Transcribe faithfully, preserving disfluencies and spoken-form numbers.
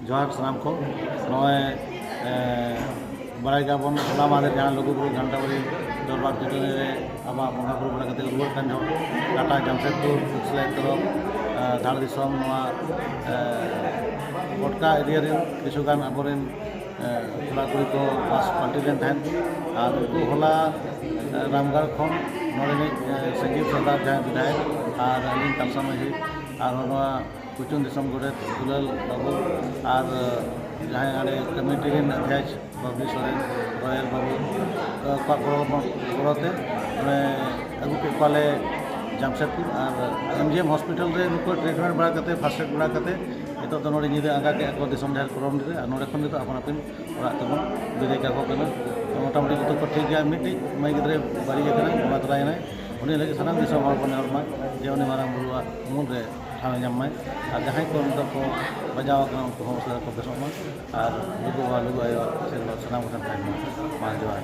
ᱡᱚᱦᱟᱨ ᱥᱟᱱᱟᱢ ᱠᱚ᱾ ᱱᱚᱜᱼᱚᱭ ᱵᱟᱲᱟᱭ ᱜᱮᱭᱟᱵᱚᱱ, ᱦᱚᱞᱟ ᱢᱟᱦᱫᱮᱨ ᱡᱟᱦᱟᱸ ᱞᱩᱜᱩᱵᱩᱨᱩ ᱜᱷᱟᱱᱴᱟᱵᱟᱲᱤ ᱫᱚᱨᱵᱟᱨ ᱪᱟᱹᱴᱟᱹᱱᱤ ᱨᱮ ᱟᱵᱚᱣᱟᱜ ᱵᱚᱸᱜᱟ ᱵᱩᱨᱩ ᱵᱟᱲᱟ ᱠᱟᱛᱮ ᱨᱩᱣᱟᱹᱲ ᱠᱟᱱ ᱡᱚᱦᱚᱜ ᱴᱟᱴᱟ ᱡᱟᱢᱥᱮᱫᱽᱯᱩᱨ ᱥᱮᱞᱮᱫ ᱛᱚᱨᱚᱯ ᱫᱷᱟᱲ ᱫᱤᱥᱚᱢ ᱱᱚᱣᱟ ᱠᱚᱴᱠᱟ ᱮᱨᱤᱭᱟ ᱨᱮᱱ ᱠᱤᱪᱷᱩ ᱜᱟᱱ ᱟᱵᱚᱨᱮᱱ ᱠᱚᱲᱟ ᱠᱩᱲᱤ ᱠᱚ ᱵᱟᱥ ᱯᱟᱞᱴᱤ ᱞᱮᱱ ᱛᱟᱦᱮᱸᱫ᱾ ᱟᱨ ᱩᱱᱠᱩ ᱦᱚᱞᱟ ᱨᱟᱢᱜᱟᱲ ᱠᱷᱚᱱ ᱱᱚᱰᱮᱱᱤᱡ ᱥᱟᱺᱜᱤᱧ ᱥᱚᱨᱫᱟᱨ ᱡᱟᱦᱟᱸᱭ ᱵᱤᱫᱷᱟᱭᱚᱠ ᱟᱨ ᱟᱹᱞᱤᱧ ᱛᱟᱞᱥᱟ ᱢᱟᱹᱡᱷᱤ ᱟᱨ ᱱᱚᱣᱟ ᱠᱩᱪᱩᱝ ᱫᱤᱥᱚᱢ ᱜᱚᱰᱮᱛ ᱫᱩᱞᱟᱞ ᱵᱟᱹᱵᱩ ᱟᱨ ᱡᱟᱦᱟᱸᱭ ᱚᱸᱰᱮ ᱠᱚᱢᱤᱴᱤ ᱨᱮᱱ ᱚᱫᱷᱭᱟᱠᱷ ᱵᱟᱵᱞᱤ ᱥᱚᱨᱮᱱ, ᱨᱚᱭᱮᱞ ᱵᱟᱹᱵᱩ, ᱠᱚᱣᱟᱜ ᱜᱚᱲᱚ, ᱜᱚᱲᱚᱛᱮ ᱢᱟᱱᱮ ᱟᱹᱜᱩ ᱠᱮᱫ ᱠᱚᱣᱟᱞᱮ ᱡᱟᱢᱥᱮᱫᱽᱯᱩᱨ᱾ ᱟᱨ ᱮᱢ ᱡᱤ ᱮᱢ ᱦᱚᱥᱯᱤᱴᱟᱞ ᱨᱮ ᱱᱩᱠᱩ ᱴᱨᱤᱴᱢᱮᱱᱴ ᱵᱟᱲᱟ ᱠᱟᱛᱮ, ᱯᱷᱟᱥᱴ ᱮᱰ ᱵᱟᱲᱟ ᱠᱟᱛᱮ ᱱᱤᱛᱚᱜ ᱫᱚ ᱱᱚᱰᱮ ᱧᱤᱫᱟᱹ ᱟᱸᱜᱟ ᱠᱮᱫᱼᱟ ᱠᱚ ᱫᱤᱥᱚᱢ ᱡᱟᱦᱮᱨ ᱠᱚᱞᱚᱱᱤ ᱨᱮ᱾ ᱟᱨ ᱱᱚᱰᱮ ᱠᱷᱚᱱ ᱱᱤᱛᱚᱜ ᱟᱯᱟᱱ ᱟᱹᱯᱤᱱ ᱚᱲᱟᱜ ᱛᱮᱵᱚᱱ ᱵᱤᱫᱟᱹᱭ ᱠᱟᱠᱚ ᱠᱟᱱᱟ᱾ ᱢᱚᱴᱟᱢᱩᱴᱤ ᱡᱚᱛᱚ ᱠᱚ ᱴᱷᱤᱠ ᱜᱮᱭᱟ᱾ ᱢᱤᱫᱴᱤᱡ ᱢᱟᱹᱭ ᱜᱤᱫᱽᱨᱟᱹ ᱵᱟᱹᱲᱤᱡ ᱟᱠᱟᱱᱟᱭ, ᱵᱚᱸᱜᱟ ᱛᱟᱞᱟᱭᱮᱱᱟᱭ᱾ ᱩᱱᱤ ᱞᱟᱹᱜᱤᱫ ᱥᱟᱱᱟᱢ ᱫᱤᱥᱚᱢ ᱦᱚᱲ ᱵᱚᱱ ᱱᱮᱦᱚᱨ ᱢᱟ ᱡᱮ ᱩᱱᱤ ᱢᱟᱨᱟᱝ ᱵᱩᱨᱩᱣᱟᱜ ᱩᱢᱩᱞ ᱨᱮ ᱴᱷᱟᱶ ᱮ ᱧᱟᱢ ᱢᱟᱭ᱾ ᱟᱨ ᱡᱟᱦᱟᱸᱭ ᱠᱚ ᱱᱤᱛᱚᱜ ᱠᱚ ᱵᱟᱡᱟᱣ ᱟᱠᱟᱱᱟ, ᱩᱱᱠᱩ ᱦᱚᱸ ᱩᱥᱟᱹᱨᱟ ᱠᱚ ᱵᱮᱥᱚᱜ ᱢᱟ᱾ ᱟᱨ ᱞᱩᱜᱩ ᱵᱟᱵᱟ, ᱞᱩᱜᱩ ᱟᱭᱳᱣᱟᱜ ᱟᱥᱤᱨᱵᱟᱫᱽ ᱥᱟᱱᱟᱢ ᱠᱚᱴᱷᱮᱱ ᱛᱟᱦᱮᱱ ᱢᱟ᱾ ᱢᱟ ᱡᱚᱦᱟᱨ᱾